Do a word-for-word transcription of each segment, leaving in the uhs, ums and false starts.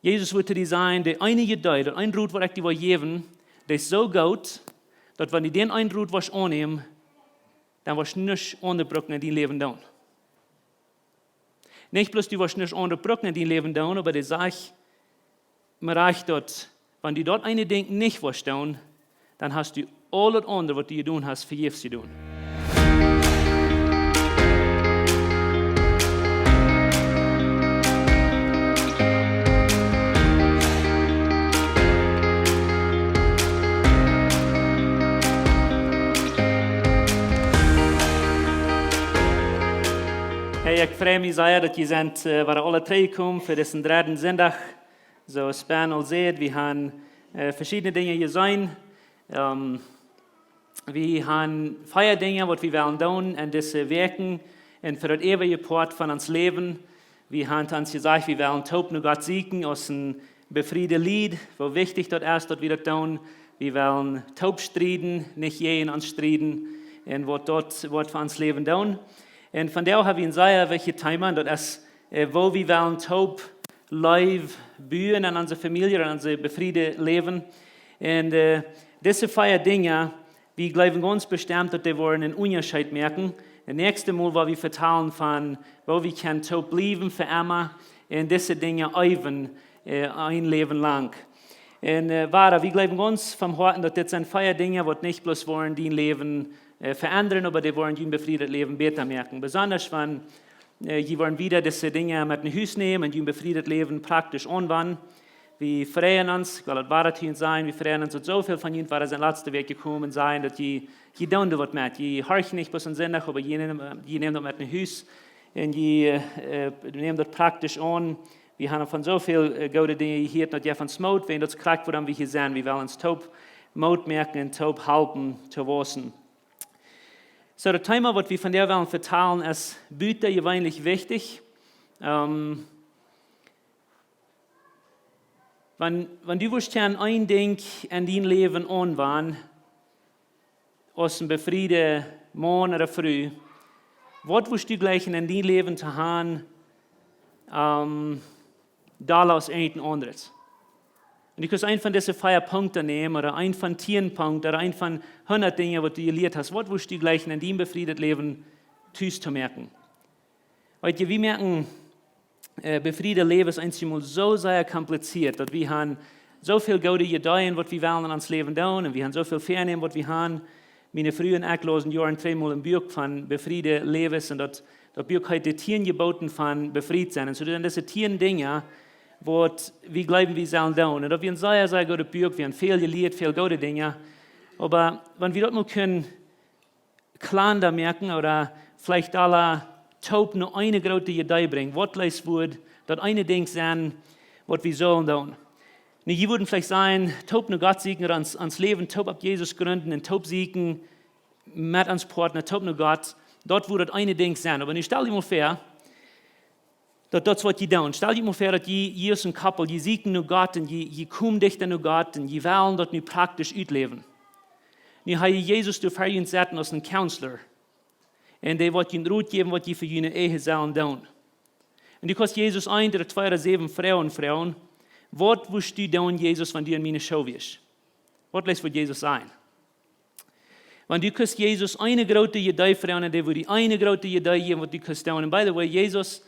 Jesus wudd to die sajen, de eenje Deel, daut een Rot, waut ekj die well jäwen, dee es soo goot, daut wan du dän eenen Rot woascht aunnämen, dan woascht du nuscht aundret brucken en dien Läwen doonen. Nich bloos du woascht nuscht aundret brucken en dien Läwen doonen, oba dee sajcht, mie rajcht daut, wan du daut eene Dinkj nich woascht doonen, dan hast du aul daut aundre, waut du jedonen hast, vejäfs jedonen. Hey, ekj frei mie sea, daut jie sent, äh, wada aule trigjjekomen fa disen dredden Sindach. Soo aus Ben aul säd, wie haben, äh, veschiedne Dinja jeseenen. Ähm, wie haben vea Dinja, waut wie wellen doonen en dise Wäakjen un fa daut eewje Poat von ons Läwen. Wie haben ons jesajcht, wie wellen toop no Gott sieekjen aus een befriedet Lied, woo wichtich daut es, daut wie daut doonen. Wie wellen toop strieden, nich jäajen ons strieden, un waut daut woat fa ons Läwen doonen. Un vondoag hab wie een sea wichtjet Thema, un daut es, äh, woo wie wellen toop Leew buen en onse Famielje, en onse befriedet Läwen. Un, äh, dise vea Dinja, wie jleewen gaunz bestemt, daut dee woaren een Unjascheet moaken. Daut näakjste Mol woa wie vetalen von woo wie kjennen toop bliewen fa emma un dise Dinja eewen, äh, een Läwen lang. Un, äh, wada, wie jleewen gaunz von Hoaten, daut dit sent vea Dinja, waut nich bloos woaren dien Läwen, äh, veendren, oba dee woaren dien befriedet Läwen bäta moaken. Besonda wan, äh, jie woaren wada dise Dinja met no Hus nämen un dien befriedet Läwen praktisch aunwenjen. Wie freien ons, ekj well daut wada to junt sajen, wie freien ons, daut soo väl von junt wada sent latste Wäakj jekomen un sajen, daut jie, jie doonen doa waut met. Jie horchen nich bloos aun Sindach, oba jie nämen, jie nämen daut met no Hus. Un jie, äh, nämen daut praktisch aun. Wie haben von soo väl, äh, goode Dinja jehieet, daut jie ons Moot, wan daut krakjt wuarom wie hia sent. Wie wellen ons toop Moot moaken un toop halpen to wausen. Soo, daut Thema, waut wie vondoag wellen vetalen, es butajeweenlich wichtich. Ähm, wan, wan du wurscht kjennen een Dinkj en dien Läwen aunwenjen, aus een befriedet Maun ooda Fru, waut wurscht du jleichen en dien Läwen to haben, ähm, dolla aus irjent een aundret? Un du kaust een von dise vea Punkten nämen, ooda een von tieen Punkten, ooda een von hundat Dinja, waut du jelieet hast. Waut wurscht du jleichen en dien befriedet Läwen tus to moaken? Weetst du, wie moaken, äh, befriedet Läwen es eenjemol soo sea kompliziert, daut wie haben soo väl goode Ideeen, waut wie wellen en ons Läwen doonen, un wie haben soo väl Väanämen, waut wie haben. Miene Fru un ekj läsen Joaren tweemol een Buak von befriedet Läwen, un daut, daut Buak heet De tieen Jeboten von befriet sennen. Un soo, daut sent dise tieen Dinja, waut wie jleewen, wie sellen doonen. Un daut wia een sea, sea goodet Buak, wie haben väl jelieet, väl goode Dinja. Oba wan wie daut mol kjennen kjlanda moaken ooda veleicht aula toop no eene groote Idee brinjen, waut leet wudd daut eene Dinkj sennen, waut wie sellen doonen. Nu, jie wudden veleicht sajen, toop no Gott sieekjen, ons, ons Läwen toop opp Jesus jrinjen un toop sieekjen met ons Partner, toop no Gott, daut wudd daut eene Dinkj sennen. Oba nu stal die mol väa, daut, daut es waut jie doonen. Stal die mol väa, daut jie, jie aus een Koppel, jie sieekjen no Gott un jie, jie komen dichta no Gott un jie wellen daut nu praktisch utläwen. Nu ha jie Jesus doa väa junt setten aus een Counselor. Un dee woat junt Rot jäwen, waut jie fa june Ehe sellen doonen. Un du kaust Jesus eent ooda twee ooda säwen Froagen froagen: Waut wurscht du doonen, Jesus, wan du en miene Schoo wieescht? Waut leet wudd Jesus sajen? Wan du kaust Jesus eene groote Idee froagen, un dee wudd die eene groote Idee jäwen, waut du kaust doonen. Un by the way, Jesus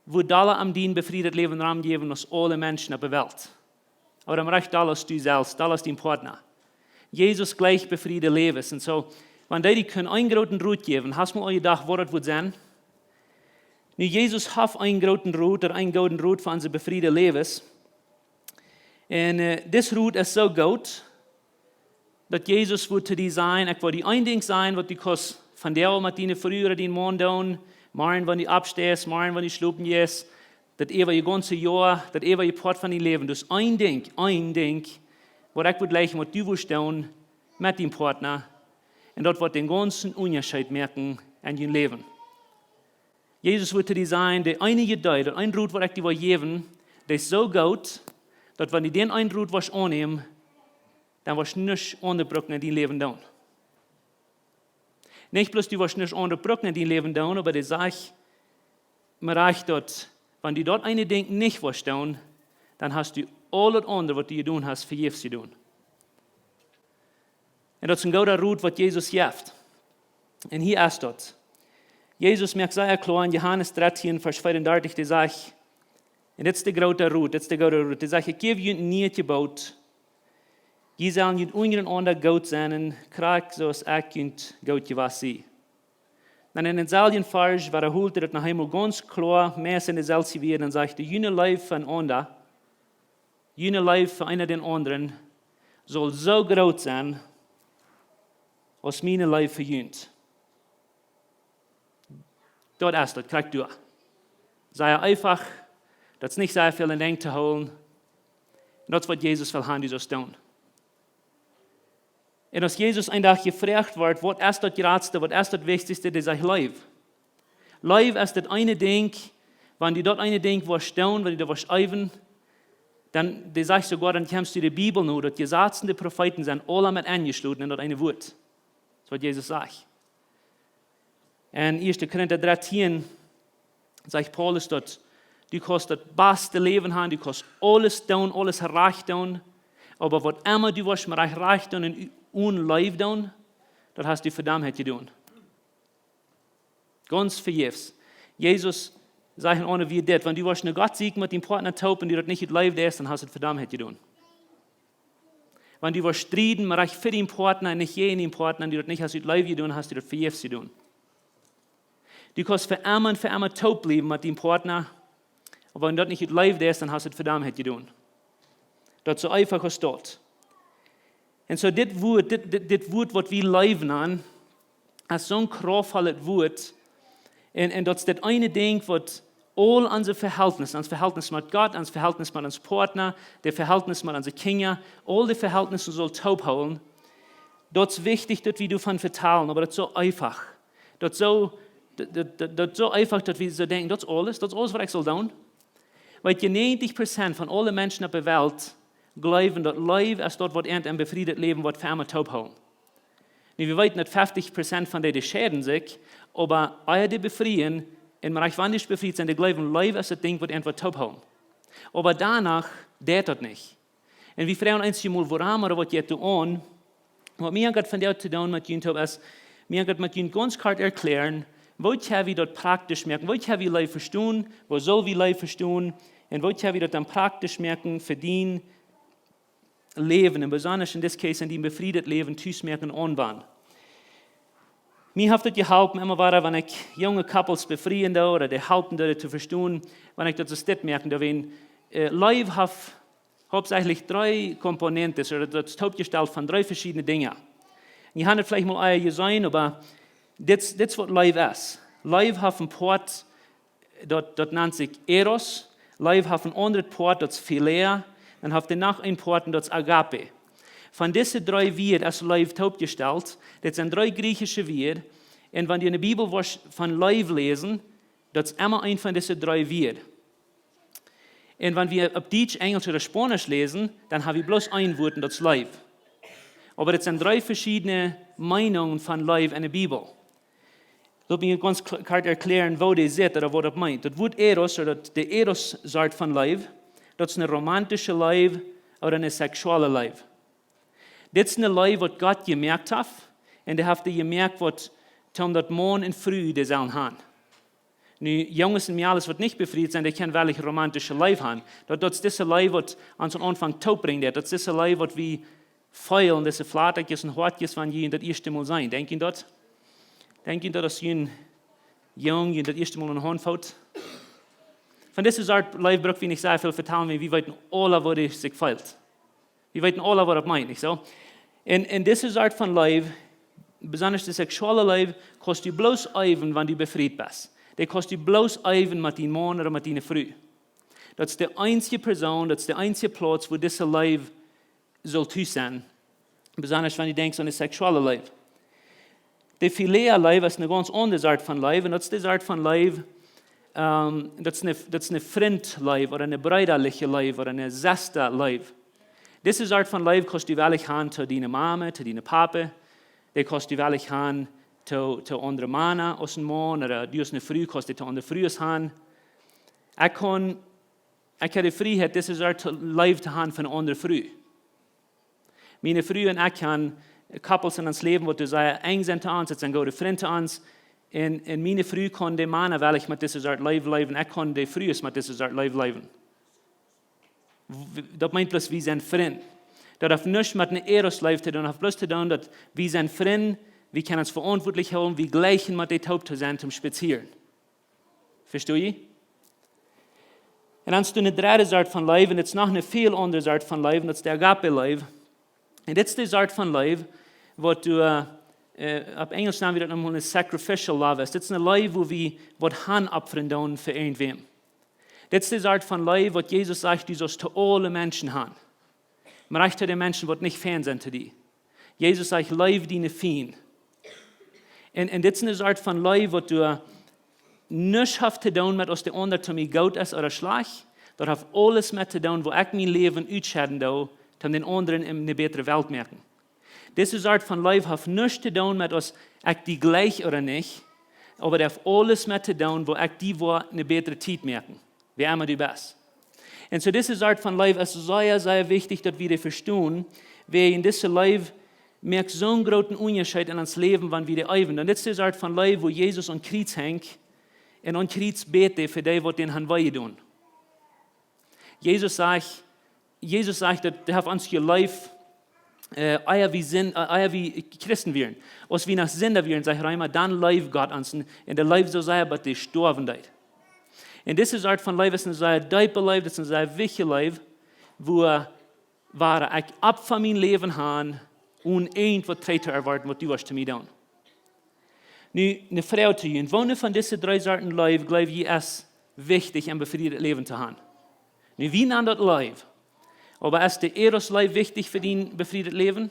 wudd dolla om dien befriedet Läwen Rum jäwen aus aule Menschen opp de Welt. Oba dan rajcht dolla aus du selfst, dolla aus dien Partner. Jesus jleicht befriedet Läwen. Un soo, wan dee die kunn een grooten Rot jäwen, hast mol aul jedocht, waut daut wudd sennen? Nu, Jesus haft een grooten Rot, ooda een gooden Rot fa onse befriedet Läwen. Un, äh, dis Rot es soo goot, daut Jesus wudd to die sajen: Ekj well die een Dinkj sajen, waut du kaust vondoag met diene Fru ooda dien Maun doonen, morjen wan du oppsteist, morjen wan du schlopen jeist, daut äwa daut gaunze Joa, daut äwa daut Poat von dien Läwen. Daut es een Dinkj, een Dinkj, waut ekj wudd jleichen, waut du wurscht doonen met dien Partner. Un daut woat dän gaunzen Unjascheet moaken en dien Läwen. Jesus wudd to die sajen, de eene Idee, daut een Rot, waut ekj die well jäwen, dee es soo goot, daut wan du dän eenen Rot woascht aunnämen, dan woascht du nuscht aundret brucken en dien Läwen doonen. Nich bloos du woascht nuscht aundret brucken en dien Läwen doonen, oba dee sajcht, mie rajcht daut, wan du daut eene Dinkj nich woascht doonen, dan hast du aul daut aundre, waut du jedonen hast, vejäfs jedonen. Un daut es een gooda Rot, waut Jesus jeft. Un hia es daut. Jesus moakt sea kloa en Johanes dartieen, Varsch veeaundartich, dee sajcht, un dit es de groote Rot, dit es de groote Rot, dee sajcht: "Ekj jäw junt een nieet Jeboot. Jie sellen junt unjarenaunda goot sennen, krakjt soo aus ekj junt goot jewast sie." Dan en dän selwjen Varsch, woo hee daut noch eemol gaunz kloa, meist en de selwje Wieed, dan sajcht hee: "June Leew fa enaunda, june Leew fa eena dän aundren, saul soo groot sennen aus miene Leew fa junt." Daut es daut, krakjt doa. Sea eefach, daut es nich sea väl en Denkj to hoolen. Un daut es, waut Jesus well haben, du saust doonen. Un aus Jesus een Dach jefroagt woat: "Waut es daut jratste, waut es daut wichtichste?", dee sajcht: "Leew." Leew es daut eene Dinkj, wan du daut eene Dinkj woascht doonen, wan du daut woascht eewen, dan, dee sajcht soogoa, dan kjemst du de Bibel no, daut Jesaz un de Profeeten sent aula met enjeschloten en daut eene Wuat. Daut es, waut Jesus sajcht. En ieeschte Korinta dartieen sajcht Paulus daut, du kaust daut baste Läwen haben, du kaust aules doonen, aules rajcht doonen, oba waut emma du woascht mau rajcht, rajcht doonen un onen Leew doonen, daut hast du Vedaumtheit jedonen. Gaunz vejäfs. Jesus sajcht en aundre Wieed dit: Wan du woascht no Gott sieekjen met dien Partner toop un du daut nich ut Leew deist, dan hast du Vedaumtheit jedonen. Wan du woascht strieden, mau rajcht fa dien Partner un nich jäajen dien Partner, un du daut nich hast ut Leew jedonen, hast du daut vejäfs jedonen. Du kaust fa emma un fa emma toop bliewen met dien Partner, oba wan du daut nich ut Leew deist, dan hast du Vedaumtheit jedonen. Daut es soo eefach aus daut. Un soo dit Wuat, dit, dit, dit Wuat, waut wie Leew nanen, es soon kraftvollet Wuat. Un, un daut es daut eene Dinkj, waut aul onse Verhältnis, ons Verhältnis met Gott, ons Verhältnis met ons Partner, de Verhältnis met onse Kjinja, aul de Verhältnisse saul toop hoolen. Daut es wichtich, daut wie doavon vetalen, oba daut es soo eefach. Daut es soo, daut, daut, daut, daut es soo eefach, daut wie soo denkjen: "Daut es aules, daut es aules, waut ekj saul doonen." Wiels je näajentich Prozent von aule Menschen opp de Welt jleewen, daut Leew es daut, waut an een befrieet Läwen woat fa emma toop hoolen. Nu, wie weeten, daut feftich Prozent von dee, dee scheiden sikj, oba ea dee befrieen, un mau rajcht wan dee befriet sent, dee jleewen, Leew es daut Dinkj, waut an woat toop hoolen. Oba doano deit daut nich. Un wie froagen ons eenjemol: "Wuarom ooda waut jeit doa aun?" Waut mie aunjeit von daut to doonen met junt toop es, mie aunjeit met junt gaunz kort erklären, woo kjenn wie daut praktisch moaken, woo kjenn wie Leew vestonen, woo saul wie Leew vestonen, un woo kjenn wie daut dan praktisch moaken fa dien Läwen, un besonda en dit Case en dien befrieet Läwen tus moaken aunwenjen. Mie haft daut jeholpen, emma wada, wan ekj junge Couples befrieen doo ooda dee halpen doo to vestonen, wan ekj daut soo dit moaken doo, wan, äh, Leew haft hauptsächlich dree Komponenten, ooda daut es toopjestalt von dree veschiedne Dinja. Un jie haben daut veleicht mol ea jeseenen, oba dit, dit es, waut Leew es. Leew haft een Poat, daut, daut nant sikj Eros. Leew haft een aundret Poat, daut es Philia. Dan haft dee noch een Poat, un daut es Agape. Von dise dree Wieed es Leew toopjestalt. Dit sent dree griechische Wieed. Un wan du en de Bibel woascht von Leew läsen, daut es emma een von dise dree Wieed. Un wan wie opp Dietsch, Enjelsch ooda Spaunisch läsen, dan hab wie bloos een Wuat, un daut es Leew. Oba daut sent dree veschiedne Meinungen von Leew en de Bibel. Lot mie gaunz kl-, kort erklären, woo dee sitt ooda waut daut meent. Daut Wuat Eros, ooda daut, de Eros-Sort von Leew, daut es eene romantische Leew ooda eene seksuelle Leew. Dit es eene Leew, waut Gott jemoakt haft, un dee haft dee jemoakt, waut, om daut Maun un Fru dee sellen haben. Nu, Junges un Mejales, waut nich befriet sent, dee kjennen werkjlich romantische Leew haben. Daut, daut es dise Leew, waut ons aum Aunfank toopbrinjt, daut es dise Leew, waut wie feelen, dise Flattakjes un Hoatkjes, wan jie daut ieeschte Mol seenen. Denkj jie daut? Denkj jie daut, aus jun Jung, jun daut ieeschte Mol aun de Haunt foot? Von dise Sort Leew bruck wie nich sea väl vetalen, wiels wie weeten aula, woo dee sikj feelt. Wie weeten aula, waut daut meent, nich soo? Un, un dise Sort von Leew, besonda de seksuelle Leew, kaust du bloos eewen, wan du befriet best. Dee kaust du bloos eewen met dien Maun ooda met diene Fru. Daut es de eensje Persoon, daut es de eensje Plauz, wua dise Leew saul tus sennen. Besonda wan du denkjst aun de seksuelle Leew. De Philia Leew es eene gaunz aundre Sort von Leew, un daut es de Sort von Leew, ähm, daut es eene, daut es eene Frint Leew ooda eene breedaliche Leew ooda eene Sesta Leew. Dise Sort von Leew kaust du werkjlich haben to diene Mame, to diene Pape. Dee kaust du werkjlich haben to, to aundre Mana aus een Maun, ooda du aus eene Fru kaust dee to aundre Frues haben. Ekj kaun Ekj hab de Frieheit, dise Sort Leew to haben fa eene aundre Fru. Miene Fru un ekj han couples en ons Läwen, waut doa sea enj sent to ons, et sent goode Frind to ons. Un, un miene Fru kaun de Mana, well ekj, met dise Sort Leew leewen, ekj kaun de Frues met dise Sort Leew leewen. W-, daut meent bloos, wie sent Frind. Daut haft nuscht met eene Eros Leew to doonen, haft bloos to doonen, daut wie sent Frind, wie kjennen ons veauntwuatlich hoolen, wie jleichen met dee toop to sennen, toom spazieren. Vesto jie? Un dan es doa eene dredde Sort von Leew, un et es noch eene väl aundre Sort von Leew, un daut es de Agape Leew. Un dit es de Sort von Leew, waut doa, äh, opp Enjlisch nanen wie daut noch mol eene sacrificial love es. Dit es eene Leew, wua wie waut han opfren doonen fa irjentwäm. Dit es de Sort von Leew, waut Jesus sajcht, du saust to aule Menschen han. Mau rajcht to de Menschen, waut nich fein sent to die. Jesus sajcht, leew diene Fiend. Un, un dit es eene Sort von Leew, waut doa nuscht haft to doonen met aus de aundra to mie goot es ooda schlajcht. Daut haft aules met to doonen, woo ekj mien Läwen utschedden doo, toom dän aundren eene bätre Welt moaken. Dise Sort von Leew haft nuscht to doonen met aus ekj die jleich ooda nich, oba daut haft aules met to doonen, woo ekj die woa eene bätre Tiet moaken. Wäa emma du best. Un soo dise Sort von Leew es sea, sea wichtich, daut wie dee vestonen, wiels dise Leew moakt soon grooten Unjascheet en ons Läwen, wan wie dee äwen. Un dit es de Sort von Leew, wua Jesus aum Kjriez hinkj un aum Kjriez bäd fa dee, waut dän han wee jedonen. Jesus sajcht, Jesus sajcht, daut hee haft ons jeleeft, äh, ea wie Sind, äh, ea wie Christen wieren. Aus wie noch Sinda wieren, sajcht Reema, dan leewd Gott ons un, un dee leewd soo sea, daut hee stoawen deed. Un dise Sort von Leew es eene sea deepe Leew, daut es eene sea wichtje Leew, wua ekj opp von mien Läwen han, onen irjentwaut trigj to erwoaten, waut du woascht to mie doonen. Nu, eene Froag to junt. Woone von dise dree Sorten Leew jleew jie es wichtich, een befriedet Läwen to han? Nu, wie nanen daut Leew. Oba es de Eros Leew wichtich fa dien befriedet Läwen?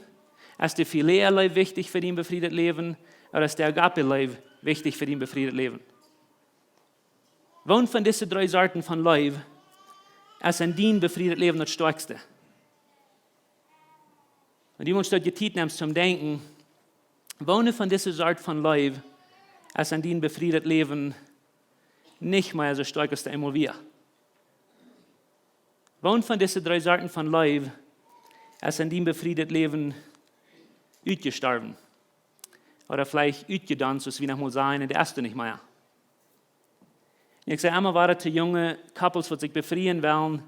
Es de Philia Leew wichtich fa dien befriedet Läwen? Ooda es de Agape Leew wichtich fa dien befriedet Läwen? Woone von dise dree Sorten von Leew es en dien befriedet Läwen daut stoakjste? Un du motst die Tiet nämen toom denkjen, woone von dise Sort von Leew es en dien befriedet Läwen nich mea soo stoakj aus dee eemol wia? Woone von dise dree Sorten von Leew es en dien befriedet Läwen utjestorwen? Ooda veleicht utjedonst, aus wie noch mol sajen, un dee es doa nich mea. Ekj saj emma wada to junge Couples, waut sikj befrieen wellen,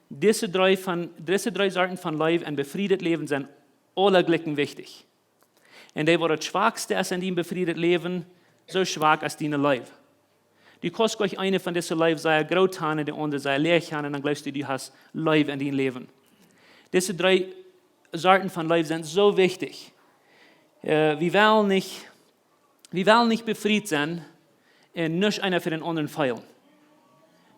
dise dree von, dise dree Sorten von Leew en befriedet Läwen sent aule jlikj wichtich. Un dee, waut daut schwakjste es en dien befriedet Läwen, soo schwak es diene Leew. Du kaust goanich eene von dise Leew sea groot han un de aundre sea läach han un dan jleefst du, du hast Leew en dien Läwen. Dise dree Sorten von Leew sent soo wichtich. Äh, wie wellen nich, wie wellen nich befriet sennen un nuscht eena fa dän aundren feelen.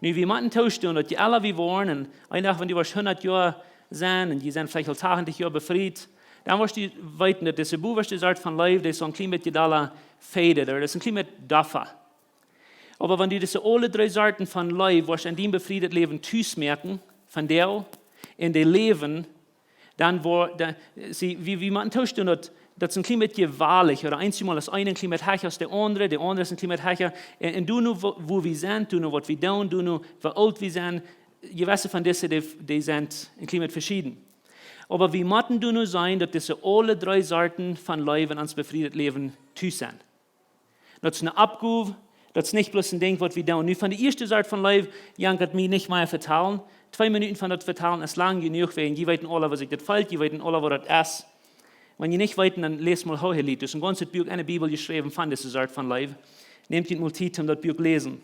Nu, wie motten toostonen, daut je ella wie woaren, un een Dach, wan du woascht hundat Joa sennen, un jie sent veleicht aul tachentich Joa befriet, dan woascht du weeten, daut dise bowaschte Sort von Leew, dee es een kjlien bät dolla faded, ooda dee es een kjlien bät doffa. Oba wan du dise aule dree Sorten von Leew woascht en dien befriedet Läwen tus moaken, von dee, en dien Läwen, dan woa-, dan, see, wie, wie motten toostonen, daut, daut es een kjlien bät jewalich, ooda eenjemol es eena een kjlien bät hecha aus de aundre, de aundre es een kjlien bät hecha, un, un doano, wua, wua wie sent, doano, waut wie doonen, doano, woo oolt wie sent, jewesse von dise, dee, dee sent een kjlien bät veschieden. Oba wie motten doano seenen, daut dise aule dree Sorten von Leew en ons befriedet Läwen tus sent. Daut es eene Oppgow, daut es nich bloos een Dinkj, waut wie doonen. Nu, von de ieeschte Sort von Leew, jankat mie nich mea vetalen. Twee Minuten von daut vetalen es lang jenuach, wäajen jie weeten aula, waut ekj daut feel, jie weeten aula, waut daut es. Wan jie nich weeten, dan läst mol Hohelied. Daut es een gaunzet Buak en de Bibel jeschräwen von dise Sort von Leew. Nämt junt mol Tiet, om daut Buak läsen.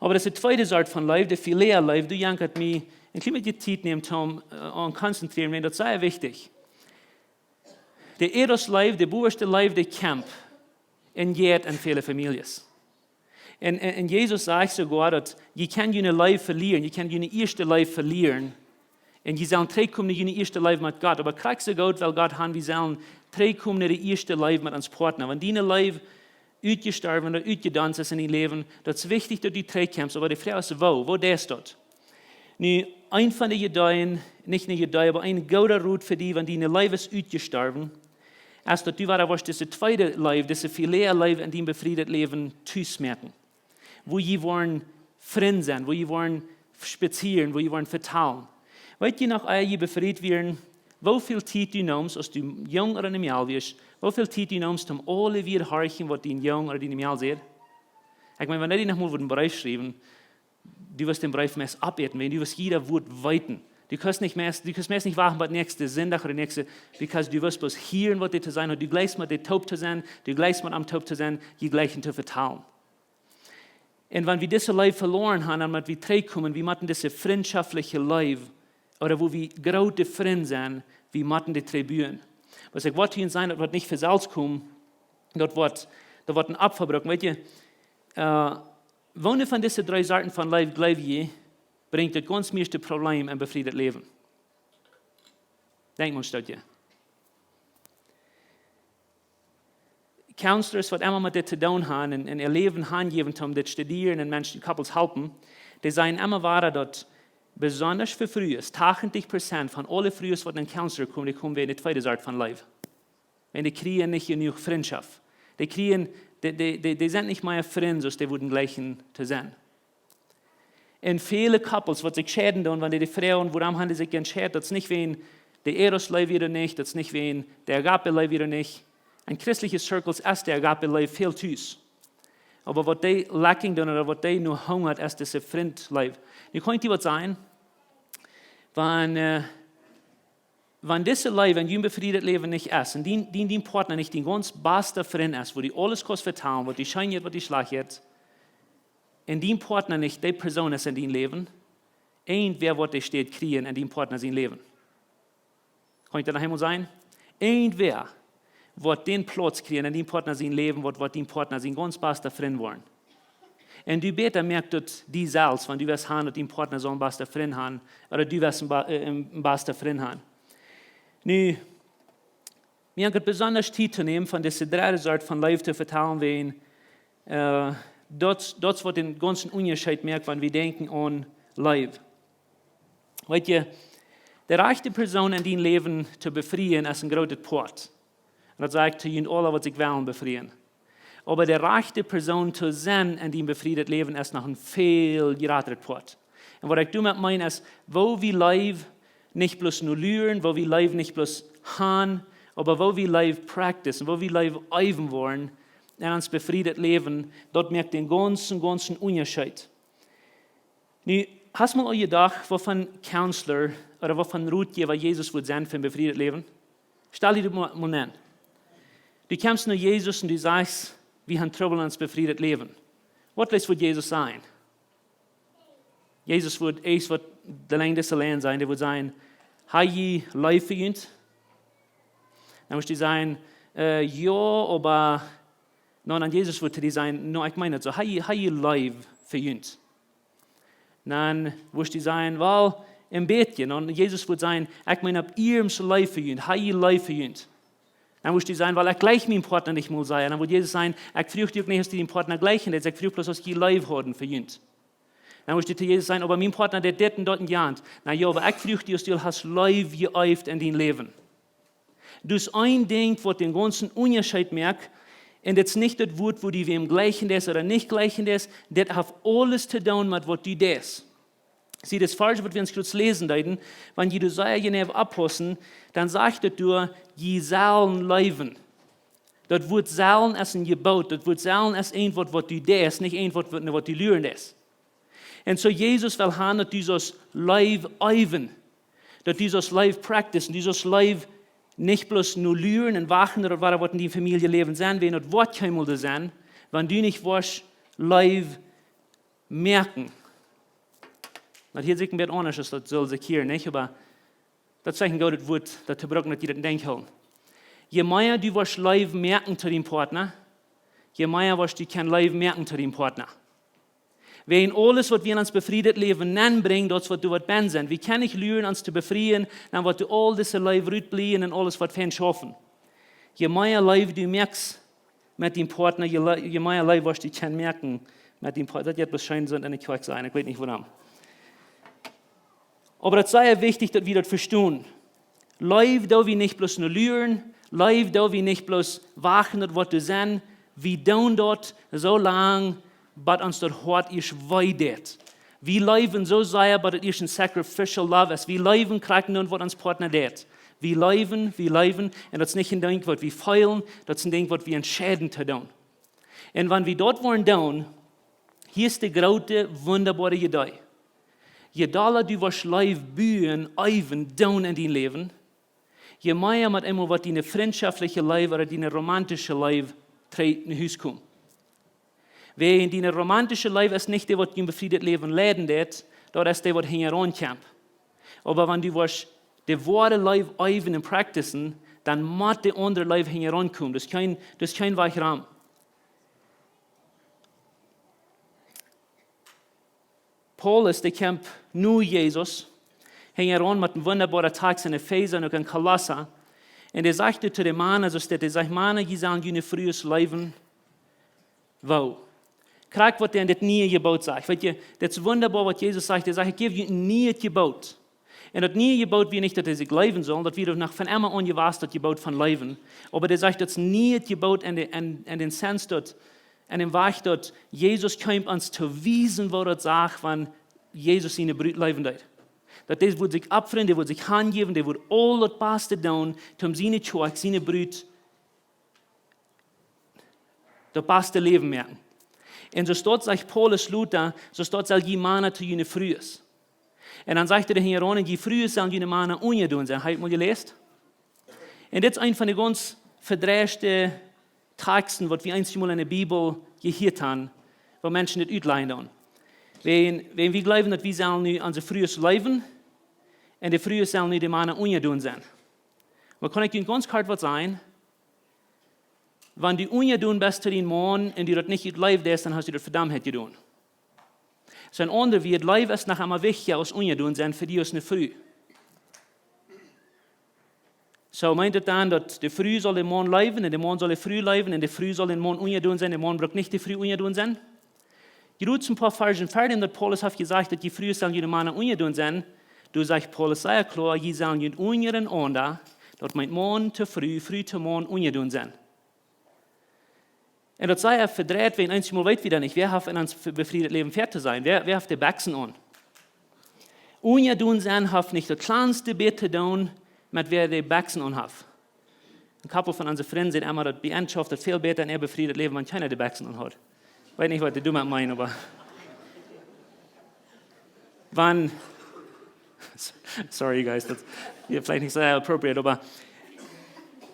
Oba daut es de tweede Sort von Leew, de Philia Leew, doa jankat mie een kjlien bät Tiet nämen, om, äh, aun konzentrieren, wiels daut es sea wichtich. De Eros Leew, de bowaschte Leew, dee kjamft un jeit en väle Famieljes. Un, un, un Jesus sajcht soogoa, daut jie kjennen june Leew velieren, jie kjennen june ieeschte Leew velieren. Un jie sellen trigjkomen no june ieeschte Leew met Gott. Oba krakjt soo goot well Gott han, wie sellen trigjkomen no de ieeschte Leew met ons Partner. Wan diene Leew utjestorwen ooda utjedonst es en dien Läwen, daut es wichtich, daut du trigjkjemst, oba de Froag es, woo, woo deist daut? Nu, een von de Ideeen, nich eene Idee, oba een gooda Rot fa die, wan diene Leew es utjestorwen, es daut du wada woascht dise tweede Leew, dise Philia Leew en dien befriedet Läwen tus moaken. Wua jie woaren Frind sennen, wua jie woaren spazieren, wua jie woaren vetalen. Weet jie noch, ea jie befriet wieren, woo väl Tiet du neemst, aus du jung ooda ne Mejal wieescht, woo väl Tiet du neemst, om aule Wieed horchen, waut dien Jung ooda diene Mejal säd? Ekj meen, wan dee noch mol wudden Breef schriewen, du wurscht dän Breef meist opäten, wiels du wurscht jieda Wuat weeten. Du kaust nich meist, du kaust meist nich wachten bat näakjsten Sindach ooda näakjsten, because du wurscht bloos hieren, waut dit to sennen haft. Du jleichst met dee toop to sennen, du jleichst met am toop to sennen, jie jleichen to vetalen. Un wan wie dise Leew veloaren haben, dan motten wie trigjkomen, wie motten dise frintschoftliche Leew, ooda wua wie groote Frind sent, wie motten dee trigjbuen. Waut ekj woa hia sajen, daut woat nich von selfst komen, daut woat, daut woat een Opfa brucken. Weet jie, äh, woone von dise dree Sorten von Leew, jleew jie, brinjt daut gaunz mieeschte Problem em befriedet Läwen? Denkj mol een Stootje. Counselors, waut emma met dit to doonen haben un, un äa Läwen hanjäwen, om dit studieren un Menschen, couples halpen, dee sajen emma wada, daut besonda fa Frues, tachentich Prozent von aule Frues, waut no een Counselor komen, dee komen wäajen de tweede Sort von Leew. Wan dee kjrieen nich jenuach Frintschoft. Dee kjrieen, dee, dee, dee, dee sent nich mea Frind, aus dee wudden jleichen to sennen. Un väle couples, waut sikj scheiden doonen, wan dee froagen, wuarom haben dee sikj jescheiden, daut es nich wäajen de Eros Leew ooda nich, daut es nich wäajen de Agape Leew ooda nich. En christliche Circles es de Agape Leew väl tus. Oba waut dee lacking doonen, ooda waut dee nu hungat, es dise Frind Leew. Nu kaun ekj die waut sajen, wan, äh, wan dise Leew en jun befriedet Läwen nich es, un dien, dien, dien Partner nich dien gaunz basta Frind es, wua du aules kaust vetalen, waut die scheen jeit, waut die schlajcht jeit, un dien Partner nich dee Persoon es en dien Läwen, irjentwäa woat de Städ kjrieen en dien Partner sien Läwen. Kaun ekj daut noch eemol sajen? Irjentwäa woat dän Plauz kjrieen en dien Partner sien Läwen, waut, waut dien Partner sien gaunz basta Frind woaren. Un du bäta moakst daut die selfst, wan du wurscht haben, daut dien Partner saul een basta Frind haben, ooda du wurscht een ba-, äh, een basta Frind haben. Nu, mie haft et besonda Tiet to nämen, von dise dredde Sort von Leew to vetalen, wiels, äh, daut, daut es waut dän gaunzen Unjascheet moakt, wan wie denkjen aun Leew. Weet jie, de rajchte Persoon en dien Läwen to befrieen es een grootet Poat. Un daut saj ekj to junt aule, waut sikj wellen befrieen. Oba de rajchte Persoon to sennen en dien befriedet Läwen es noch een väl jratret Poat. Un waut ekj doamet meen es, woo wie Leew nich bloos nu luren, woo wie Leew nich bloos haben, oba woo wie Leew practicen, woo wie Leew eewen woaren en ons befriedet Läwen, daut moakt dän gaunzen, gaunzen Unjascheet. Nu, hast mol aul jedocht, waut fa een Counselor ooda waut fa een Rotjäwa Jesus wudd sennen fa een befriedet Läwen? Stal die daut mol, mol aun. Du kjemst no Jesus un du sajchst, wie haben Trubbel en ons befriedet Läwen. Waut wudd Jesus sajen? Jesus wudd ieescht waut de Lenjd dise Lien sajen, dee wudd sajen, hab jie Leew fa junt? Dan wudd hee sajen, äh, jo, oba, nu, dan Jesus wudd hee sajen, nu, ekj meen daut soo, hab jie, hab jie Leew fa junt? Dan wudd hee sajen, well, een bät. Un Jesus wudd sajen, ekj meen, hab jie Leew fa junt, hab jie Leew fa junt? Dan wudd hee sajen, well, ekj jleich mienen Partner nich mol sea. Dan wudd Jesus sajen, ekj fruach die uk nich, aus du dienen Partner jleichen deist, ekj fruach bloos, aus jie Leew hauden fa junt. Dan wudd hee to Jesus sajen, oba mien Partner deit dit un daut un jant. Na jo, oba ekj fruach die, aus du hast Leew jeeeft en dien Läwen. Daut es een Dinkj, waut dän gaunzen Unjascheet moakt. Un dit es nich daut Wuat, woo du wäm jleichen deist ooda nich jleichen deist. Dit haft aules to doonen met waut du deist. See, daut Varsch, waut wie ons krakjt läsen deeden, wan jie doa sea jeneiw oppaussen, dan sajcht daut doa, jie sellen leewen. Daut Wuat sellen es een Jeboot, daut Wuat sellen es eent waut, waut du deist, nich eent waut, waut, waut du luren deist. Un soo Jesus well haben, daut du saust Leew eewen, daut du saust Leew practicen, du saust Leew nich bloos nu luren un wachten, daut woat waut en dien Famieljeläwen sennen, wan daut woat kjeenmol doa sennen, wan du nich woascht Leew moaken. Daut hieet sikj een bät aundasch, aus daut sull sikj hieren, nich? Oba daut es een goodet Wuat, daut to brucken, daut jie daut en Denkj hoolen. Je mea du woascht Leew moaken to dienen Partner, je mea woascht du kjennen Leew moaken to dienen Partner. Wäajen aules, waut wie en ons befriedet Läwen nenbrinjen, daut es waut doa woat bennen sennen. Wie kjennen nich luren ons to befrieen, dan woat doa aul dise Leew rutbliewen un aules woat fein schaufen. Je mea Leew du moakst met dienen Partner, je le-, je mea Leew woascht du kjennen moaken met dienen Partner. Daut jeit wahrscheinlich soo en de Kjoakj sennen, ekj weet nich wuarom. Oba daut es sea wichtich, daut wie daut vestonen. Leew doo wie nich bloos nu luren, Leew doo wie nich bloos wachten, daut woat doa sennen. Wie doonen daut soo lang, bat ons daut Hoat ieescht wee deit. Wie leewen soo sea, but it is een sacrificial love, aus wie leewen krakjt doonen waut ons Partner deit. Wie leewen, wie leewen, un daut es nich een Dinkj waut wie feelen, daut es een Dinkj waut wie entscheiden to doonen. Un wan wie daut woaren doonen, hia es de groote, wundaboare Idee. Je dolla du woascht Leew buen, äwen, doonen en dien Läwen, je mea met eemol woat diene frintschoftliche Leew ooda diene romantische Leew trigj no Hus komen. Wäajen diene romantische Leew es nich dee waut die een befriedet Läwen leiden deit, daut es dee waut hinjaraun kjemt. Oba wan du woascht de woare Leew äwen un practicen, dan mott de aundre Leew hinjaraun komen. Daut es kjeen, daut es kjeen Wajch rom. Paulus, dee kjemt no Jesus, hinjaraun met een wundaboaren Takjst en Efeesa un uk en Kolossa. Un dee sajcht to de Mana, soo steit, dee sajcht: "Mana, jie sellen june Frues leewen woo." Krakjt waut hee en dit niee Jeboot sajcht. Weet jie, dit es wundaboa waut Jesus sajcht. Hee sajcht: "Ekj jäw junt een nieet Jeboot." Un daut niee Jeboot wia nich daut see sikj leewen sullen, daut wia noch von emma aunjewast daut Jeboot von leewen. Oba hee sajcht, daut es een nieet Jeboot en de, en, en dän Sens daut, en dän Wajch daut Jesus kjeem ons to wiesen, woo daut sach, wan Jesus siene Brut leewen deed. Daut dee wudd sikj opfren, dee wudd sikj hanjäwen, dee wudd aul daut Baste doonen, om siene Kjoakj, siene Brut, daut baste Läwen moaken. Un soo steit, sajcht Paulus lota, soo steit, sell jie Mana to june Frues. Un dan sajcht hee hinjaraun, un jie Frues sellen june Mana unjadonen sennen. Hab jie mol jeläst? Un dit es een von de gaunz vedreide Takjsten waut wie eensjemol en de Bibel jehieet haben, woo Menschen dit utlajen doonen. Wan, wan wie jleewen daut wie sellen nu onse Frues leewen, un de Frues sellen nu de Mana unjadonen sennen. Oba kaun ekj junt gaunz kort waut sajen? Wan du unjadonen best to dienen Maun un du daut nich ut Leew deist, dan hast du daut Vedaumtheit jedonen. Soo, en aundre Wieed, Leew es noch emma wichtja aus unjadonen sennen fa die aus eene Fru. Soo meent daut dan, daut de Fru saul dän Maun leewen un de Maun saul de Fru leewen un de Fru saul dän Maun unjadonen sennen, de Maun brukt nich de Fru unjadonen sennen? Jie rut een poa Varzen ver, daut Paulus haft jesajcht, daut jie Frues sellen june Mana unjadonen sennen. Doa sajcht Paulus sea kloa, jie sellen junt unjarenaunda, daut meent Maun to Fru, Fru to Maun, unjadonen sennen. Un daut es sea vedreit, wan eensjemol weet wie daut nich. Wäa haft en ons befriedet Läwen fäa to sennen? Wäa, wäa haft de Bekjsen aun? Unjadonen sennen haft nich daut kjlanste bät to doonen met wäa de Bekjsen aun haft. Een Koppel von onse Frind säd emma, daut bie an schauft daut väl bäta en äa befriedet Läwen, wan kjeena de Bekjsen aun haft. Weet nich, waut dee doamet meenen, oba wan, sorry, you guys, daut es veleicht nich soo appropriate, oba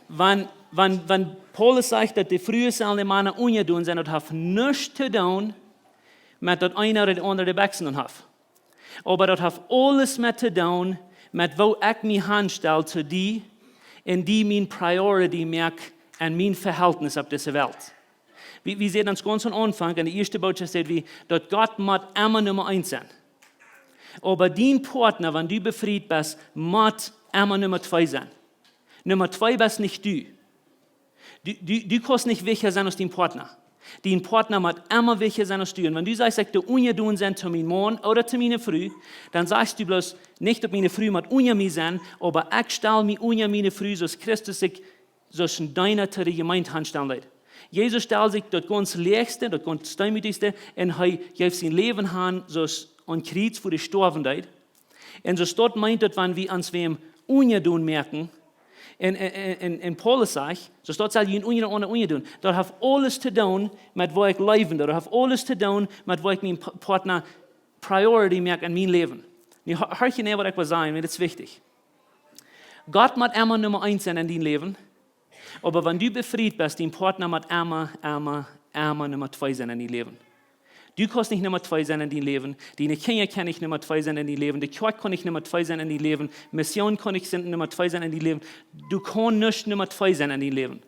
wan, wan, wan Paulus sajcht, daut de Frues sellen de Mana unjadonen sennen, daut haft nuscht to doonen met daut eena ooda de aundre de Bekjsen aun haft. Oba daut haft aules met to doonen met woo ekj mie hanstal to die un die mien priority moak en mien Vehältnis opp dise Welt. Wie, wie säden ons gaunz aum Aunfank, en de ieeschte Bootschoft säd wie, daut Gott mott emma Numma eent sennen. Oba dien Partner, wan du befriet best, mott emma Numma twee sennen. Numma twee best nich du. Du, du, du kaust nich wichtja sennen aus dien Partner. Dien Partner mott emma wichtja sennen aus du. Un wan du sajchst, ekj doo unjadonen sennen to mienen Maun ooda to miene Fru, dan sajchst du bloos nich, daut miene Fru mott unja mie sennen, oba ekj stal mie unja miene Fru, soo aus Christus sikj soo aus een Deena to de Jemeent hanstalen deed. Jesus stald sikj daut gaunz läachste, daut gaunz deemootjste, un hee jeef sien Läwen han, soo aus aum Kjriez, wua hee stoawen deed. Un soo steit, meent daut, wan wie ons wäm unjadonen moaken, un, un, un, un, un Paulus sajcht, soo steit, sell jie unjarenaunda unjadonen. Daut haft aules to doonen met woo ekj leewen doo. Daut haft aules to doonen met woo ekj mienen Pa-, Partner priority moak en mien Läwen. Nu, hia, hia, waut ekj well sajen, wiels dit es wichtich. Gott mott emma Numma eent sennen en dien Läwen. Oba wan du befriet best, dien Partner mott emma, emma, emma Numma twee sennen en dien Läwen. Du kaust nich Numma twee sennen en dien Läwen. Diene Kjinja kjennen nich Numma twee sennen en dien Läwen. De Kjoakj kaun nich Numma twee sennen en dien Läwen. Mission kaun nich sennen, Numma twee sennen en dien Läwen. Du kaust nich Numma twee sennen en dien Läwen.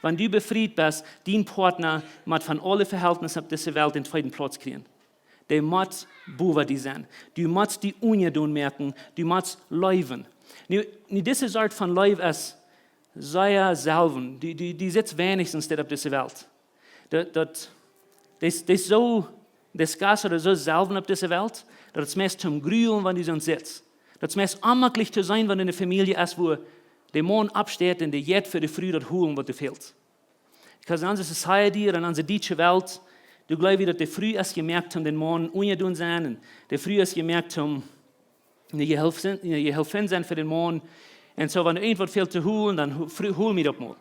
Wan du befriet best, dien Partner mott von aule Vehältnisse opp dise Welt dän tweeden Plauz kjrieen. Dee mott bowa die sennen. Du motst die unjadonen moaken. Du motst leewen. Nu, nu, dise Sort von Leew es sea selden. Dee, dee, dee sitt weinichstens dit opp dise Welt. Daut, daut, dee es, dee es soo, dee es gaunz ooda soo selden opp dise Welt, daut et meist toom grulen, wan du soont sitst. Daut es meist onmäajlich to sennen, wan du en eene Famielje best, wua de Maun oppsteit un dee jeit fa de Fru daut holen, waut doa fält. Because in onse society un en onse dietsche Welt, Du gleew wie daut de Fru es jemoakt om dän Maun unjadon sennen, un de Fru es jemoakt om ne Jehilfin, ne Jehilfin sennen fa dän Maun. Un soo, wan irjentwaut fält to hoolen, dan ho-, Fru, hool mie daut mol.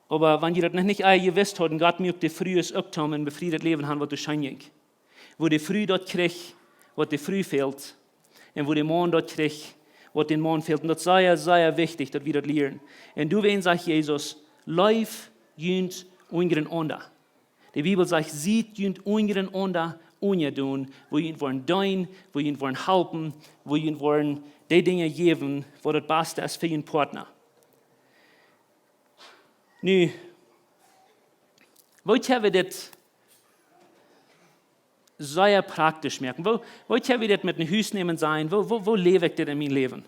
Oba wan jie daut noch nich aul jewist hauden, Gott muak de Frues uk toom een befriedet Läwen han, waut doa scheen jinkj. Woo de Fru daut kjricht, waut de Fru fält, un woo de Maun daut kjricht, waut dän Maun fält. Un daut es sea, sea wichtich, daut wie daut lieren. Un doawäajen sajcht Jesus: "Leeft junt unjarenaunda." De Bibel sajcht: "Siet junt unjarenaunda unjadon", woo junt woaren deenen, woo junt woaren halpen, woo junt woaren dee Dinja jäwen, waut daut baste es fa jun Partner. Nu, woo kjenn wie dit sea praktisch moaken? Woo, woo kjenn wie dit met no Hus nämen sennen? Woo, woo, woo läw ekj dit en mien Läwen?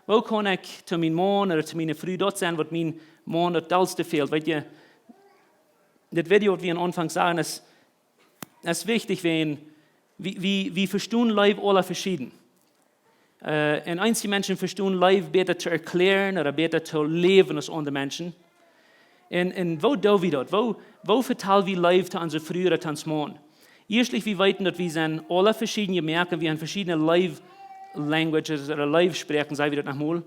Woo kaun ekj to mienen Maun ooda to miene Fru daut sennen, waut mienen Maun daut dollste fält? Weet jie, dit Video, waut wie aum Aunfank sagen, es, es wichtich, wan wie, wie, wie vestonen Leew aula veschieden. Äh, un eenje Menschen vestonen Leew bäta to erkjlären ooda bäta to läwen aus aundre Menschen. Un, un woo doo wie daut? Woo, woo vetal wie Leew to onse Fru ooda to onsen Maun? Ieeschtlich, wie weeten, daut wie sent aula veschieden jemoakt un wie han veschiedne Leew languages ooda Leewsproaken, saj wie daut noch mol.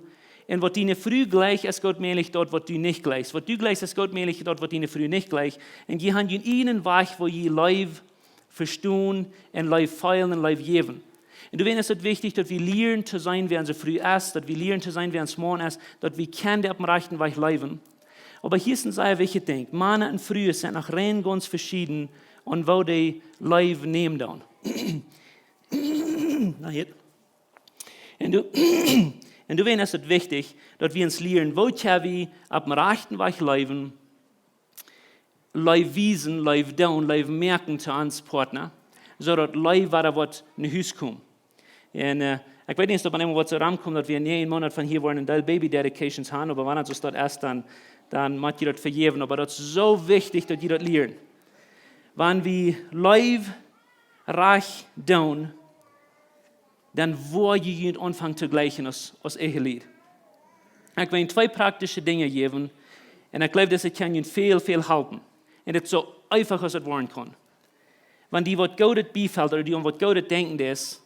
Un waut diene Fru jleicht, es goot mäajlich daut, waut du nich jleichst. Waut du jleichst, es goot mäajlich daut, waut diene Fru nich jleicht. Un jie han jun eenen Wajch, woo jie Leew vestonen un Leew feelen un Leew jäwen. Un doawäajen es et wichtich, daut wie lieren to seenen, wäa onse Fru es, daut wie lieren to seenen, wäa ons Maun es, daut wie kjennen dee oppem rajchten Wajch leewen. Oba hia es een sea wichtjet Dinkj. Mana un Frues sent noch rein gaunz veschieden aun woo dee Leew nämen doonen. Na, hia. Un du, un doawäajen es et wichtich, daut wie ons lieren, woo kjenn wie oppem rajchten Wajch leewen, Leew wiesen, Leew doonen, Leew moaken to onsen Partner, soo daut Leew wada woat no Hus komen. Un, äh, ekj weet nich, auf eemol waut soo romkjemt, daut wie en een Moonat von hia woaren een Deel Baby Dedications han, oba wan et soo es, dan, dan mott jie daut vejäwen. Oba daut es soo wichtich, daut jie daut lieren. Wan wie Leew rajcht doonen, dan woa jie junt aunfangen to jleichen aus, aus Ehelied. Ekj well twee praktische Dinja jäwen, un ekj jleew, daut et kaun junt väl, väl halpen. Un et es soo eefach, aus et woaren kaun. Wan die waut Goodet biefelt ooda du aun waut Goodet denkjen deist,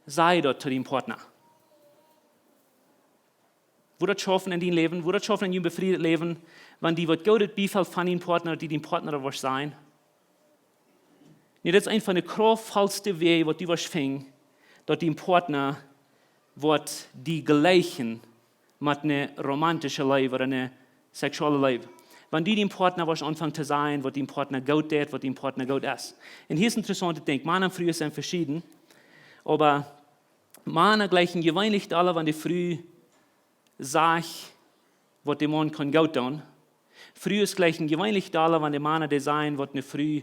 saj daut to dienen Partner. Woat daut schaufen en dien Läwen? Woat daut schaufen en dien befriedet Läwen, wan die waut Goodet biefelt von dienen Partner, daut du dienen Partner daut woascht sajen? Nu, daut es eent von de krauftvollste Wäaj, waut du woascht finjen, daut dien Partner woat die jleichen met eene romantische Leew ooda eene seksuelle Leew. Wan du dienen Partner woascht aunfangen to sajen, waut dien Partner goot deit, waut dien Partner goot es. Un hia es een interessauntet Dinkj. Mana un Frues sent veschieden, oba Mana jleichen jeweenlich dolla, wan de Fru sajcht, waut dän Maun kaun goot doonen. Frues jleichen jeweenlich dolla, wan de Mana dee sajen, waut eene Fru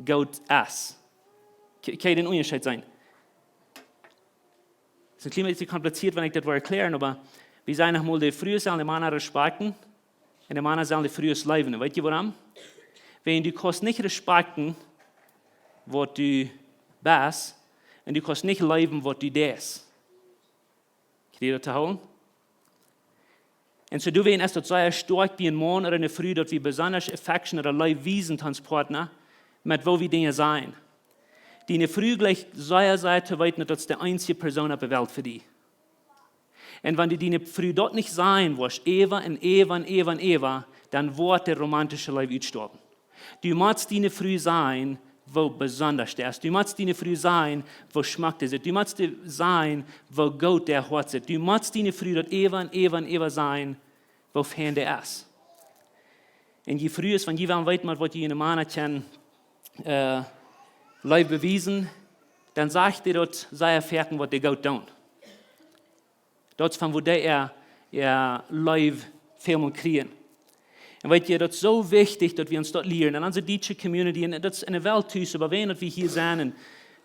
goot es. Kje-, kjenn jie dän Unjascheet seenen? Et es een kjlien bät kompliziert, wan ekj daut well erkjlären, oba wie sajen noch mol, de Frues sellen de Mana respakjten un de Mana sellen de Frues leewen. Weet jie wuarom? Wiels du kaust nich respakjten, waut du best, un du kaust nich leewen, waut du deist. Kjenn jie daut to hoolen? Un soo doawäajen es daut sea stoakj bie een Maun ooda eene Fru, daut wie besonda affection ooda Leew wiesen to onsen Partner, met woo wie Dinja sajen. Diene Fru jleicht sea, sea to weeten, daut daut de eensje Persoon opp de Welt fa die. Un wan du diene Fru daut nich sajen woascht, äwa un äwa un äwa un äwa, dan woat de romantische Leew utstorwen. Du motst diene Fru sajen, woo besonda dee es. Du motst diene Fru sajen, woo schmock dee sitt. Du motst dee sajen, woo goot dee Hoat sitt. Du motst diene Fru daut äwa un äwa un äwa sajen, woo fein dee es. Un jie Frues, wan jie wellen weeten, met waut jie june Mana kjennen, äh, Leew bewiesen, dan sajcht dee daut sea foaken, waut dee goot doonen. Daut es von wua dee äa, äa Leew väl mol kjrieen. Un weet jie, daut es soo wichtich, daut wie ons daut lieren. En onse dietsche Community, un daut es en de Welt tus, oba wan wie hia sent, un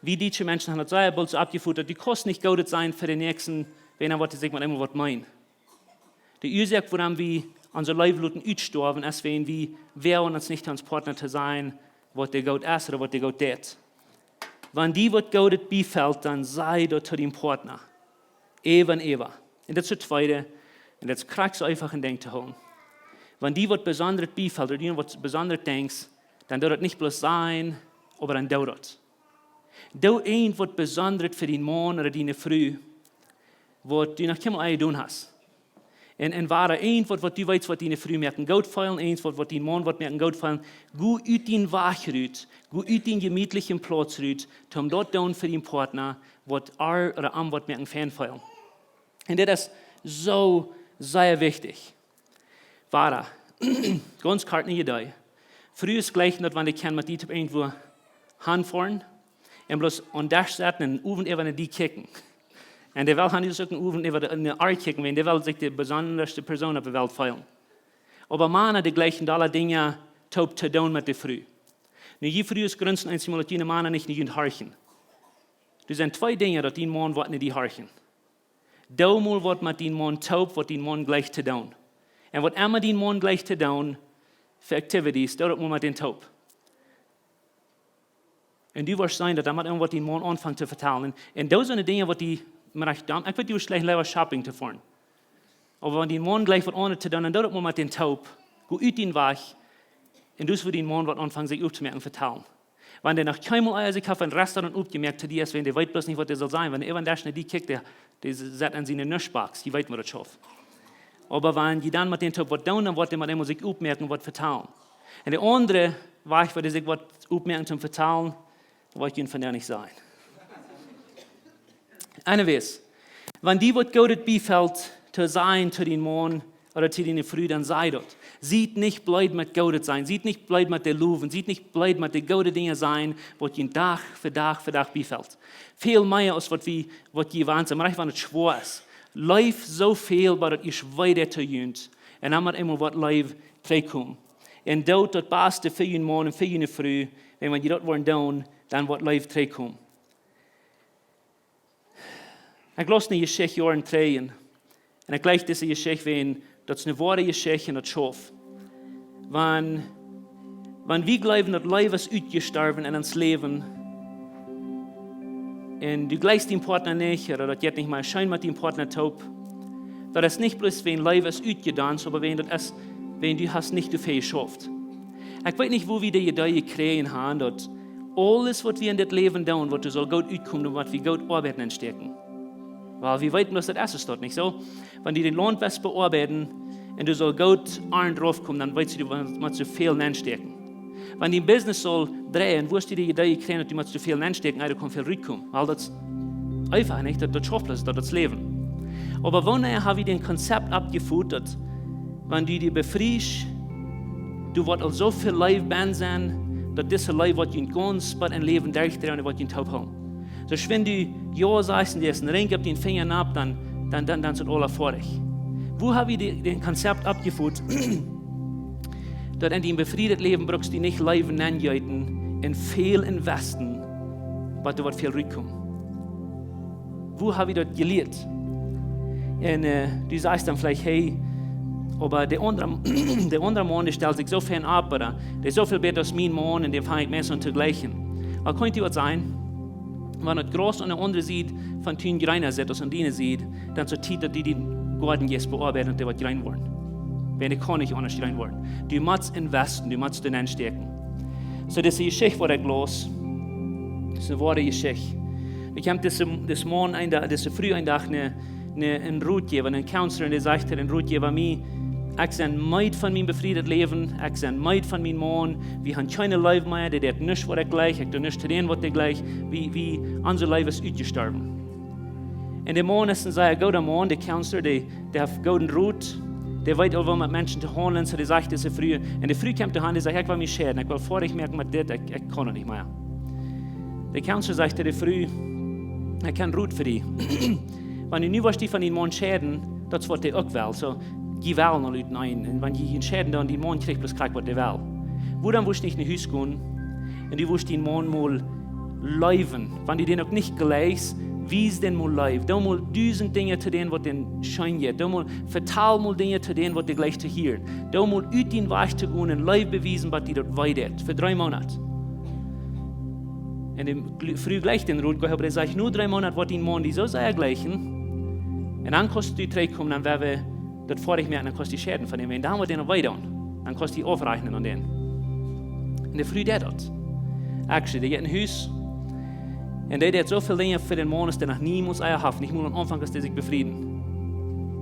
wie dietsche Menschen han daut sea boolt soo oppjefoat, daut du kaust nich Goodet sajen fa dän Näakjsten, wan hee woat sikj met eemol waut meenen. De Uasoak, wuarom wie onse Leew loten utstorwen, es, wan wie woagen ons nich to onsen Partner to sajen, waut dee goot es ooda waut dee goot deit. Wan die waut Goodet biefelt, dan saj daut to dienen Partner. Äwa un äwa. Un daut es daut tweede, un daut es krakjt soo eefach een Dinkj to hoolen. Wan die waut Besondret biefelt, ooda du waut Besondret denkjst, dan doo daut nich bloos sajen, oba dan doo daut. Doo irjent waut Besondret fa dien Maun ooda diene Fru, waut du noch kjeenmol aul jedonen hast. Un, un woa irjent waut, waut du weetst, waut diene Fru moakt goot feelen, irjent waut, waut dien Maun woat moaken goot feelen, go ut dien Wajch rut, go ut dien jemietlichen Plauz rut, om daut doonen fa dien Partner, waut ar ooda am woat moaken fein feelen. Un dit es soo sea wichtich. Woa, gaunz kort ne Iedee. Frues jleichen daut, wan dee kjennen met die toop irjentwua hanfoaren un bloos aum Desch sitten un Owen äwa no die kjikjen. Un dee well han, dee uk een Owen äwa de, no ar kjikjen, wiels dee well sikj de besondaste Persoon opp de Welt feelen. Oba Mana, dee jleichen aule Dinja toop to doonen met de Fru. Nu, jie Frues grunzen eensjemol, daut june Mana nich no junt horchen. Doa sent twee Dinja, daut dien Maun woat no die horchen. Doo mol waut met dien Maun toop, waut dien Maun jleicht to doonen. Un waut emma dien Maun jleicht to doonen, fa activities, doo daut mol met dän toop. Un du woascht seenen, daut doa met irjentwaut dien Maun aunfangt to vetalen. Un, un doa sent de Dinja, waut die, veleicht dan, ekj weet, du woascht jleichen leewa shopping to foaren. Oba wan dien Maun jleicht waut aundret to doonen, dan doo daut mol met dän toop. Go ut dien Wajch. Un doa woat dien Maun waut aunfangen, sikj opptomoaken un vetalen. Wan dee noch kjeenmol aul sikj haft een Restaurant oppjemoakt, dee es, wan dee weet bloos nich, waut dee saul sajen. Wan dee äwa dän Desch no die kjikjt, dee, dee sett aun siene Nussbox, jie weeten, waut daut schauft. Oba wan jie dan met dän toop waut doonen, dan woat dee met eemol sikj oppmoaken, waut vetalen. Un de aundre Wajch, wua dee sikj woat oppmoaken toom vetalen, daut woa ekj junt vondoag nich sajen. Anyways, wan die waut Goodet biefelt to sajen to dien Maun ooda to diene Fru, dan saj daut. Siet nich bleed met Goodet sajen, siet nich bleed met de Lowen, siet nich bleed met de goode Dinja sajen, waut junt Dach fa Dach fa Dach biefelt. Väl mea aus waut wie, waut jie jewant sent, mau wan et schwoa es. Leew soo väl, bat et ieescht wee deit to junt. Un dan met eemol woat Leew trigjkomen. Un doot daut baste fa jun Maun un fa june Fru. Un wan jie daut woaren doonen, dan woat Leew trigjkomen. Ekj laus ne Jeschicht Joaren trigj. Un ekj jleich dise Jeschicht, wiels daut es ne woare Jeschicht un daut schauft. Wan, wan wie jleewen, daut Leew es utjestorwen en ons Läwen, un du jleichst dien Partner nich, ooda daut jeit nich mea scheen met dien Partner toop, daut es nich bloos, wiels Leew es utjedonst, oba wiels daut es, wiels du hast nich too väl jeschauft. Ekj weet nich, woo wie de Iedee jekjräajen haben, daut aules, waut wie en dit Läwen doonen, waut doa saul goot utkomen, doa mott wie goot Oabeit nenstäakjen. Wiels wie weeten, daut es daut nich soo. Wan du daut Launt west beoabeiden un doa saul goot Arnt raufkomen, dan weetst du, du motst soo väl nenstäakjen. Wan dien Business saul dreien, woascht du de Iedee kjrieen, daut du motst soo väl nenstäakjen, daut kaun väl rutkomen. Wiels daut es eefach nich, daut, daut schauft bloos, daut es Läwen. Oba wanea hab wie daut Konzept oppjefot, daut wan du die befriescht, du woascht aul soo väl Leew bennen sennen, daut dise Leew woat die gaunz bat en Läwen derchdroagen, woat die toop hoolen. Soo wan du jo sajchst un du hast een Ring opp dien Finja nopp, dan, dan, dan, dan es et aula foadich. Woo hab wie daut, daut Konzept oppjefot, daut en dien befriedet Läwen brukst du nich Leew nenjeeten un väl investen, bat doa woat väl rutkomen? Woo hab wie daut jelieet? Un, äh, du sajchst dan veleicht, hey, oba de aundre, de aundre Maun, dee stalt sikj soo fein opp, ooda dee es soo väl bäta aus mien Maun, un dän fang ekj meist aun to jleichen. Oba kaun daut waut sennen? Wan daut Graus aun de aundre Sied vom Tun jreena sitt aus aun diene Sied, dan es et Tiet, daut du dän Goaden jeist beoabeiden un dee woat jreen woaren. Wiels dee kaun nich aundasch jreen woaren. Du motst investen, du motst doa nenstäakjen. Soo, dise Jeschicht, waut ekj laus, es ne woare Jeschicht. Ekj hab dise, dise Maun een Dach, dise Fru een Dach ne, ne, een Rotjäwa, een Counselor, un dee sajcht to dän Rotjäwa: "Mie, ekj sie meed von mien befriedet Läwen, ekj sie meed von mien Maun, wie haben kjeene Leew mea, dee deit nuscht, waut ekj jleich, ekj doo nuscht to dän, waut dee jleicht, wie, wie, onse Leew es utjestorwen." Un de Maun es een sea gooda Maun, de Counselor, dee, dee haft gooden Rot, dee weet aul, woo met Menschen to haundlen, soo dee sajcht dise Fru, un de Fru kjemt to am, dee sajcht: "Ekj well mie scheiden, ekj well foadich moaken met dit, ekj, ekj kaun et nich mea." De Counselor sajcht to de Fru: "Ekj hab een Rot fa die. Wan du nu woascht die von dien Maun scheiden, daut es waut dee uk well. Soo, jie wellen aul utenaunda. Un wan jie junt scheiden, dan dien Maun kjricht bloos krakjt, waut dee well. Wuarom woascht du nich no Hus gonen un du woascht dien Maun mol leewen? Wan du dän uk nich jleichst, wies dän mol Leew. Doo mol dusent Dinja to dän, waut dän scheen jeit. Doo mol, vetal mol Dinja to dän, waut dee jleicht to hieren. Doo mol ut dien Wajch to gonen un Leew bewiesen, waut die daut wee deit. Fa dree Moonat." Un de Gl-, Fru jleicht dän Rot, oba dee sajcht: "No dree Moonat woat dien Maun die soo sea jleichen. Un dan kaust du trigjkomen, dan woa wie daut foadich moaken, dan kaust du die scheiden von am. Un dan woat dee noch wee doonen." Dan kaust du aufrechnen aun dän. Un de Fru deed daut. Actually, dee jeit no Hus. Un dee deed soo väl Dinja fa dän Maun, aus dee noch niemols ea haft. Nich mol aum Aunfank, aus dee sikj befrieden.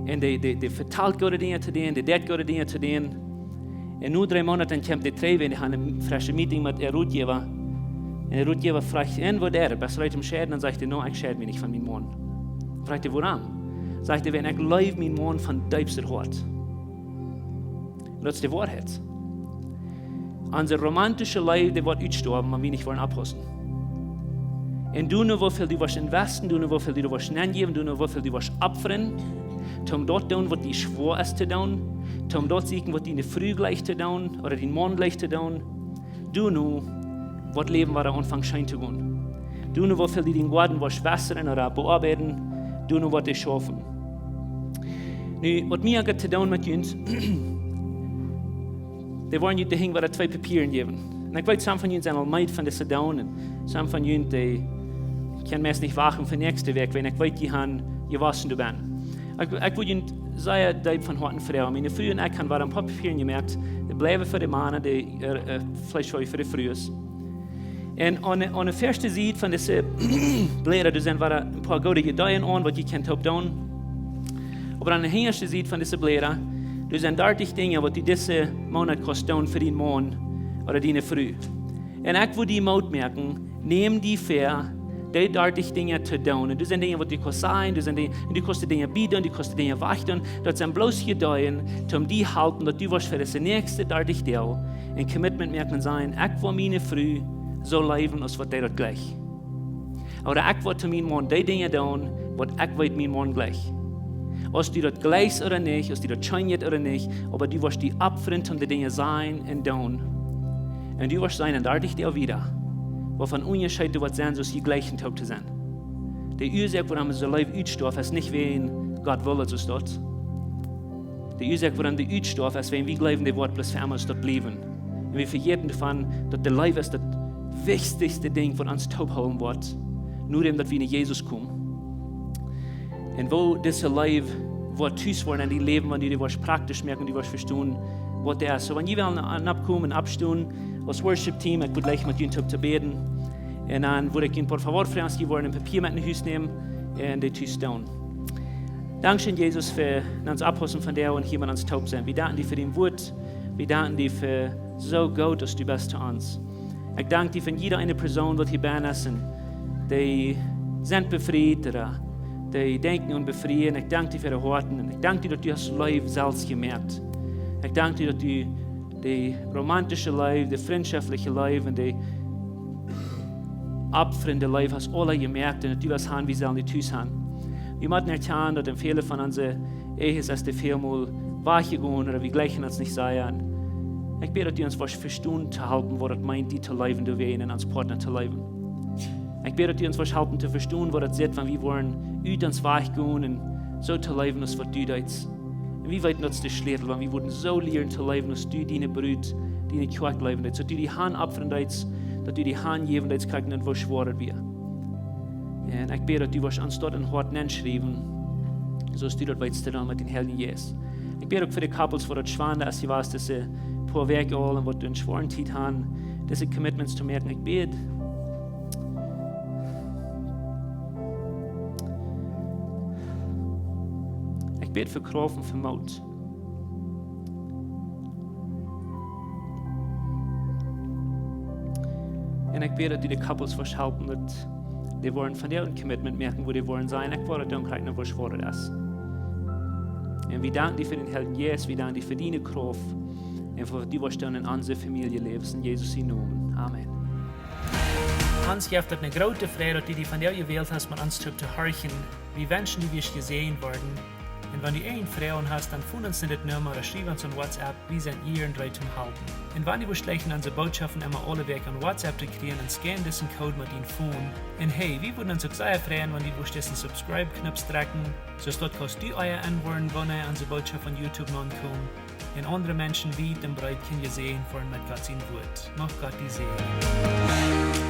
Un dee, dee, dee vetalt goode Dinja to dän, dee deed goode Dinja to dän. Un no dree Moonat dan kjemt dee trigj, un dee haft een freschet Meeting met äa Rotjäwa. Un de Rotjäwa fruach am: "Woo deist du? Best du reed toom scheiden?" Dan sajcht hee: "No, ekj scheid mie nich von mienen Maun." Fruach hee: "Wuarom?" Sajcht hee: "Wiels ekj leew mienen Maun von deepstet Hoat." Un daut es de Woarheit. Onse romantische Leew, dee woat utstorwen, wan wie nich woaren oppaussen. Un du, no woo väl du woascht investen, du, no woo väl du woascht nenjäwen, du, no woo väl du woascht opfren, toom daut doonen, waut die schwoa es to doonen, toom daut sieekjen, waut diene Fru jlikjt to doonen, ooda dien Maun jlikjt to doonen, du, no woat daut Läwen wada aunfangen scheen to gonen. Du, no woo väl du dien Goaden woascht wässren ooda beoabeiden, du, no woat dee schaufen. Nu, waut mie uk to doonen met junt, dee woaren junt de Henj wada twee Papieren jäwen. Un ekj weet, some von junt sent aul meed von dise doonen. Un some von junt, dee kjennen meist nich wachten fa näakjste Wäakj, wiels ekj weet, dee haben jewossen doabennen. Ekj, ekj wull junt sea deep von Hoaten froagen. Miene Fru un ekj haben wada een poa Papieren jemoakt. Dee bliewen fa de Mana, dee, äh, äh, veleicht fa de Frues. Un aun de, aun de väaschte Sied von dise Bläda, doa sent wada een poa goode Ideeen aun, waut jie kjennen toop doonen. Oba aun de hinjaschte Sied von dise Bläda, doa sent dartich Dinja, waut du dise Moonat kaust doonen fa dienen Maun ooda diene Fru. Un ekj wull die Moot moaken, nem die väa, dee dartich Dinja to doonen. Un doa sent Dinja, waut du kaust sajen, doa sent Dinja, un du kaust de Dinja biedoonen, du kaust de Dinja wajchdoonen. Daut sent bloos Ideeen, om die to halpen, daut du woascht fa dise näakjste dartich Doag een Commitment moaken un sajen: "Ekj well miene Fru soo leewen, aus waut dee daut jlikjt." Ooda: "Ekj well to mienen Maun dee Dinja doonen, waut ekj weet, mienen Maun jlikjt." Aus du daut jlikjst ooda nich, aus die daut scheen jeit ooda nich, oba du woascht die opfren, om de Dinja sajen un doonen. Un du woascht seenen, dartich Doag wieda, waut fa een Unjascheet doa woat sennen, soo aus jie jlikjen toop to sennen. De Uasoak, wuarom onse Leew utstorft, es nich wäajen Gott well, soo es daut. De Uasoak, wuarom dee utstorft, es wäajen wie jleewen, dee woat bloos fa emma soo bliewen. Un wie vejäten doavon, daut de Leew es daut wichtichste Dinkj, waut ons toop hoolen woat, no däm daut wie no Jesus komen. Un woo dise Leew woat tus woaren en dien Läwen, wan du dee woascht praktisch moaken, du woascht vestonen, waut daut es. Soo, wan jie wellen aun, oppkomen, oppstonen, aus Worship Team, ekj wudd jlikj met junt toop to bäden. Un dan wudd ekj junt por favor froagen, aus jie wellen een Papia met no Hus nämen un dee tus doonen. Dankscheen, Jesus, fa ons oppaussen vondoag un hia met ons toop sennen. Wie danken die fa dien Wuat. Wie danken die fa soo goot, aus du best to ons. Ekj dank die fa jieda eene Persoon, waut hia bennen es, un dee sent befriet, ooda dee denkjen aun befrieen. Ekj dank die fa äare Hoaten. Un ekj dank die, daut du hast Leew selfst jemoakt. Ekj dank die, daut du de romantische Leew, de frintschoftliche Leew un de opfrende Leew hast aula jemoakt un daut du west han, wie sellen die tus han. Wie motten erkjanen, daut en väle von onse Ehes es dee väl mol wajchjegonen ooda wie jlikjen ons nich sea. Ekj bäd, daut du ons woascht vestonen to halpen, waut daut meent, die to leewen, doawäajen un ons Partner to leewen. Ekj bäd, daut du ons woascht halpen to vestonen, waut daut sajcht, wan wie woaren ut ons wajchgonen un soo to leewen, aus waut du deist. Un wie weeten, daut es de Schlätel, wan wie wudden soo lieren to leewen, aus du diene Brut, diene Kjoakj leewen deist, daut du die han opfren deist, daut du die han jäwen deist, kjikj no woo schwoa daut wia. Un ekj bäd, daut du woascht ons daut em Hoat nenschriewen, soo aus du daut weetst to doonen met dän Heiljen Jeist. Ekj bäd uk fa de couples, waut daut schwoa es, jie weeten, dise poa Wäakj aul un waut doa eene schwoare Tiet han, dise commitments to moaken. Ekj bäd, ekj bäd fa Krauft un fa Moot. Un ekj bäd, daut du de couples woascht halpen, daut dee woaren vondoag een Commitment moaken, wua dee woaren sajen: "Ekj woa daut doonen, kjikj no woo schwoa daut es." Un wie danken die fa dän Heiljen Jeist, wie danken die fa diene Krauft un fa waut du woascht doonen en onse Famieljeläwes. En Jesus sienen Nomen. Amen. Ons jeft daut eene groote Freid, daut du die vondoag jewält hast, met ons toop to horchen. Wie wenschen, du woascht jesäajent woaren. Un wan du eene Froag hast, dan foon ons no dit Numma ooda schriew ons aun WhatsApp. Wie sent hia un reed toom halpen. Un wan du woascht jlikjen, onse Bootschoften emma aule Wäakj aun WhatsApp to kjrieen, dan scan disen Code met dien Phone. Un hey, wie wudden ons uk sea freien, wan du woascht disen Subscribe-Knoop drekjen, soo daut kaust du ea enwoaren, wanea onse Bootschoft aun YouTube nopp komen. Un aundre Menschen wiet un breet kjennen jesäajent woaren met Gott sien Wuat. Mucht Gott die säajnen.